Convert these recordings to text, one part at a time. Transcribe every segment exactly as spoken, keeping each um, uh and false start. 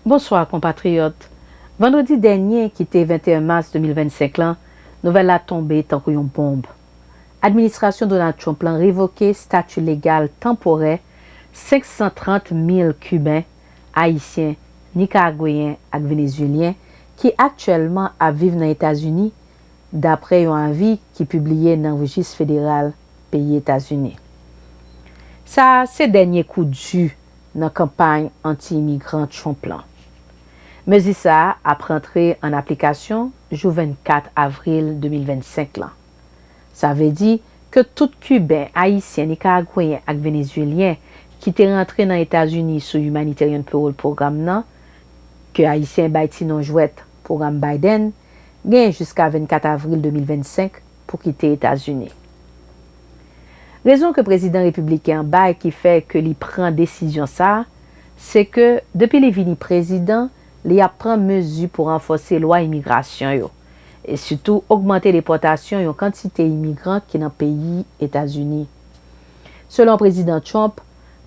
Bonswa, konpatriyòt. Vandredi dènye, ki te venteyen mas de mil vennsenk lan, nouvèl la tonbe tankou yon bonb. Administrasyon Donald Trump lan revoke stati legal tanporè senk san trant mil Kiben, Ayisyen, Nikaragweyen ak Venezyelyen ki aktyèlman ap viv nan Etazini, daprè yon avi ki pibliye nan rejis federal peyi Etazini. Sa a se dènye kou di nan kanpay anti-imigran Trump lan. Mezi sa a ap rantre an aplikasyon jou vennkat avril de mil vennsenk lan. Sa vle di ke tout Kiben, Ayisyen, Nikaragweyen ak Venezyelyen ki te rantre nan Etazini sou Humanitarian Parole Program nan, ke Ayisyen bay ti non jwèt Pwogram Biden, gen jiska vennkat avril de mil vennsenk pou kite Etazini. Rezon ke prezidan repibliken an bay ki fè ke li pran desizyon sa a, se ke depi li vini prezidan, li ap pran mezi pou ranfòse lwa imigrasyon yo, e sitou ogmante depòtasyon yon kantite imigran ki nan peyi Etazini. Selon Prezidan Trump,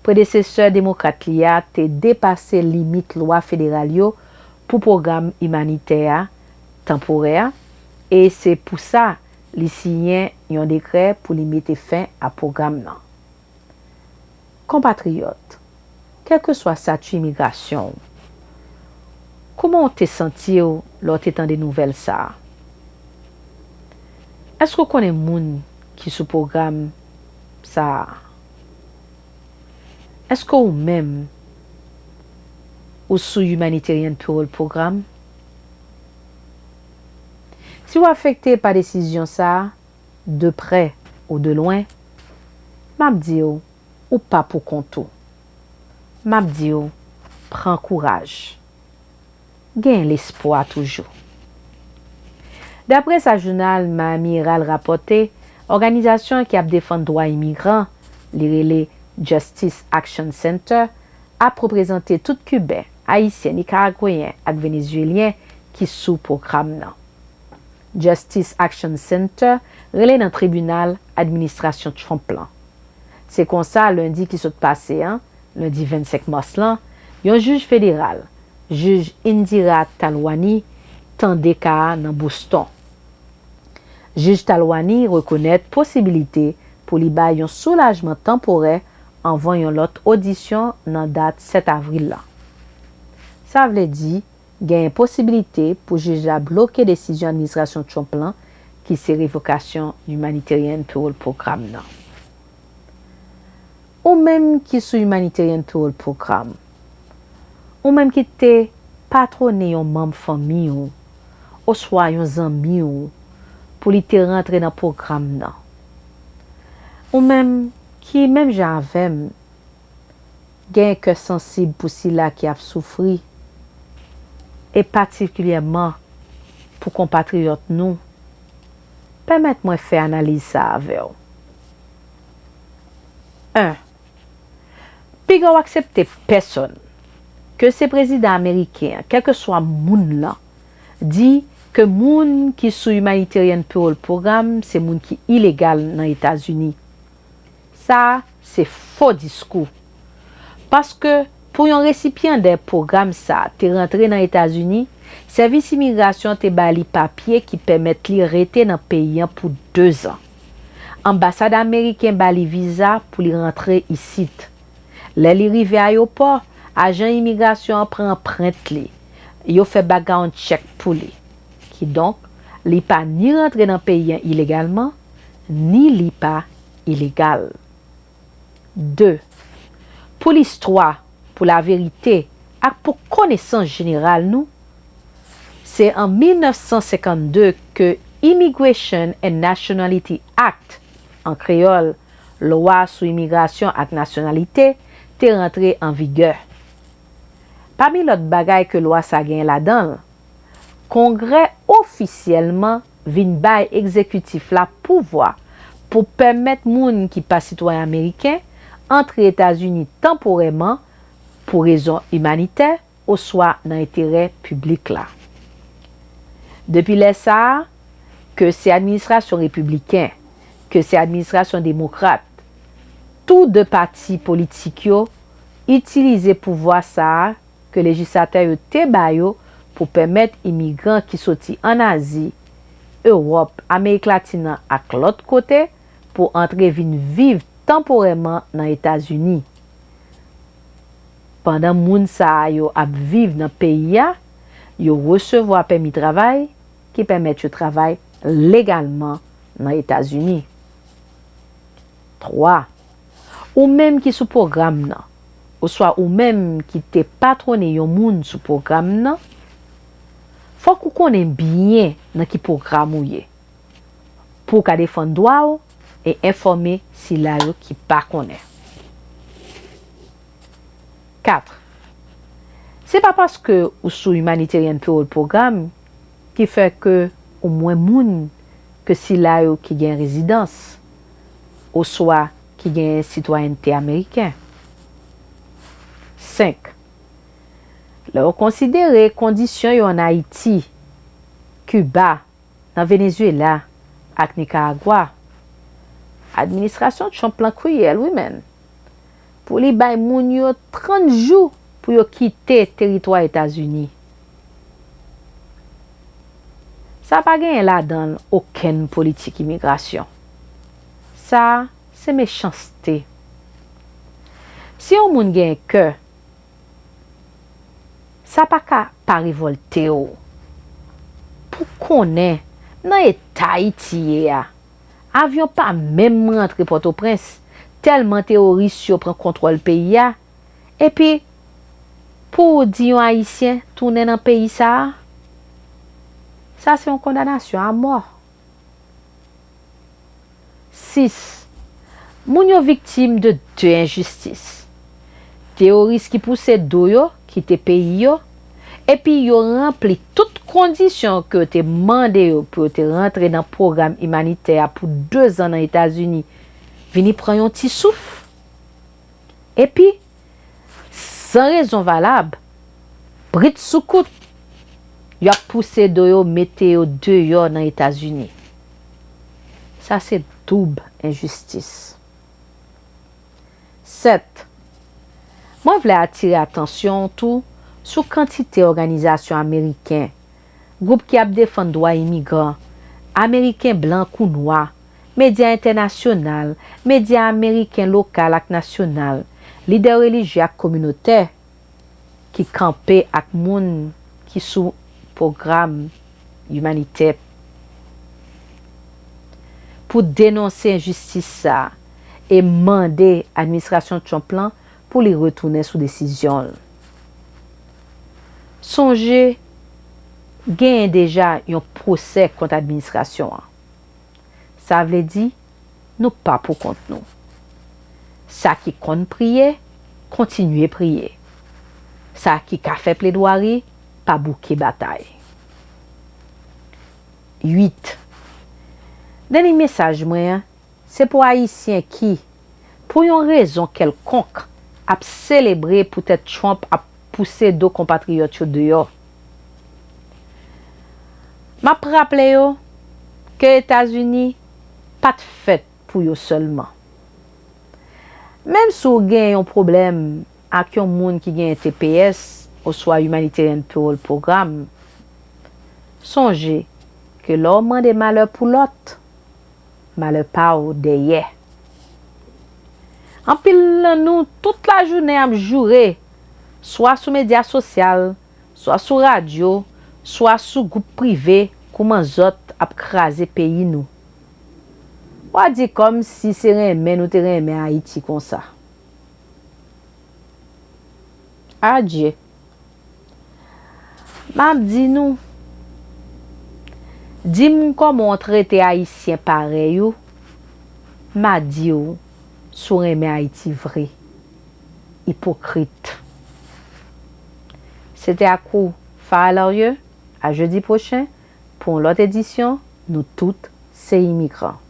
predesesè demokrat li a te depase limit lwa federal yo pou pwogram imanitè a tanporè a, e se pou sa li siyen yon dekrè pou li mete fen a pwogram nan. Konpatriyòt, kèlkeswa stati imigrasyon w, kòman w te santi w lè w te tande nouvèl sa a? Èske w konnen moun ki sou pwogram sa a? Èske ou menm ou sou Humanitarian Parole Program? Si w afekte pa desizyon sa a, de prè ou de lwen, m ap di w, ou pa pou kont ou. M ap di w, pran kouraj. Gen lespwa toujou. Daprè sa jounal Miami Herald rapòte, òganizasyon ki ap defann dwa imigran, li rele Justice Action Center, ap reprezante tout Kiben, Ayisyen, Nikaragweyen ak Venezyelyen ki sou pwogram nan. Justice Action Center rele nan tribinal administrasyon Trump lan. Se konsa, lendi ki sot pase an, lendi vennsenk mas lan, yon jij federal, jij Indira Talwani, tande ka a nan Boston. Jij Talwani rekonèt posibilite pou li bay yon soulajman tanporè anvan yon lòt odisyon nan dat sèt avril la. Sa vle di, genyen posibilite pou jij la bloke desizyon administrasyon Trump lan, ki se revokasyon Humanitarian Parole Program nan. Ou menm ki sou Humanitarian Parole Program, ou menm ki te patwone yon manm fanmi w oswa yon zanmi w pou li te rantre nan pwogram nan, ou menm ki, menm jan avè m, gen kè sansib pou sila ki ap soufri, e patikilyèman pou konpatriyòt nou, pèmèt mwen fè analiz sa a avè w. En, piga w aksepte pèsonn, ke se prezidan ameriken an, kèlkeswa moun lan, di ke moun ki sou Humanitarian Parole Program se moun ki ilegal nan Etazini. Sa a se fo diskou. Paske pou yon resipyandè pwogram sa a te rantre nan Etazini, sèvis imigrasyon te ba li papye ki pèmèt li rete nan peyi an pou dezan. Anbasad ameriken ba li viza pou li rantre isit. Lè li rive ayewopò, ajan imigrasyon an pran anprent li. Yo fè background check pou li. Kidonk, li pa ni rantre nan peyi an ilegalman, ni li pa ilegal. De. Pou listwa, pou laverite ak pou konesans jeneral nou, se an mil nèf san senkannde ke Immigration and Nationality Act, an kreyòl, Lwa sou Imigrasyon ak Nasyonalite, te rantre an vigè. Pami lòt bagay ke lwa sa genyen ladan l, Kongrè ofisyèlman vin bay egzekitif la pouvwa pou pèmèt moun ki pa sitwayen ameriken antre Etazini tanporèman pou rezon imanitè oswa nan enterè piblik la. Depi lè sa a, ke se administrasyon repibliken, ke se administrasyon demokrat, tou de pati politik yo itilize pouvwa sa a ke lejislatè yo te ba yo pou pèmèt imigran ki soti ann Azi, Ewòp, Amerik Latin nan ak lòt kote pou antre vin viv tanporèman nan Etazini. Pandan moun sa a yo ap viv nan peyi a, yo resevwa pèmi travay ki pèmèt yo travay legalman nan Etazini. Twa. Ou menm ki sou pwogram nan, oswa ou menm ki te patwone yon moun sou pwogram nan, fòk ou konnen byen nan ki pwogram ou ye, pou w ka defann dwa w e enfòme sila yo ki pa konnen. Kat. Se pa paske ou sou Humanitarian Parole Program ki fè ke ou mwen moun ke sila yo ki gen rezidans oswa ki gen sitwayènte ameriken. Senk. Lè w konsidere kondisyon yo ann Ayiti, Kiba, nan Venezuela ak Nicaragua, administrasyon Trump lan kriyèl wi menn, pou li bay moun yo trant jou pou yo kite teritwa Etazini. Sa pa genyen ladan l okenn politik imigrasyon. Sa se mechanste. Si yon moun gen kè, sa pa ka pa revòlte w. Pou konnen, nan eta Ayiti ye a, avyon pa menm rantre Pòtoprens, tèlman teworis yo pran kontwòl peyi a, epi pou w di yon Ayisyen tounen nan peyi sa a, sa se yon kondanasyon a mò. Sis. Moun yo viktim de de enjistis. Teworis ki pouse do yo kite peyi yo, epi yo ranpli tout kondisyon ke yo te mande yo pou yo te rantre nan pwogram imanitè a pou dezan nan Etazini, vini pran yon ti souf. Epi, san rezon valab, brit sou kout, y ap pouse do yo mete yo deyò nan Etazini. Sa se doub enjistis. Sèt. Mwen vle atire atansyon w tou sou kantite òganizasyon ameriken, gwoup ki ap defann dwa imigran, ameriken blan kou nwa, medya entènasyonal, medya ameriken lokal ak nasyonal, lidè relijye ak kominotè ki kanpe ak moun ki sou pwogram imanitè pou denonse enjistis sa a e mande administrasyon Trump lan pou li retounen sou desizyon l. Sonje, genyen deja yon pwosè kont administrasyon an. Sa vle di, nou pa pou kont nou. Sa ki konn priye, kontinye priye. Sa ki ka fè pledwari, pa bouke batay. Uit. Dènye mesaj mwen an, se pou Ayisyen ki, pou yon rezon kèlkonk, ap selebre poutèt Trump ap pouse do konpatriyòt yo deyò. M ap raple yo ke Etazini pa t fèt pou yo sèlman. Menm si w gen yon pwoblèm ak yon moun ki gen T P S oswa Humanitarian Parole Program, sonje ke lè w mande malè pou lòt, malè pa w dèyè. Anpil nan nou tout lajounen ap joure, swa sou medya sosyal, swa sou radyo, swa sou gwoup prive, kouman zòt ap kraze peyi nou. W a di kòmsi se renmen nou te renmen Ayiti konsa. Adye. M ap di nou, di m kòman w trete Ayisyen parèy ou, m a di w si w renmen Ayiti vre. Ipokrit. Se te ak ou, Farah Lorilleux, a jedi pwochen, pou yon lòt edisyon Nou Tout Se Imigran.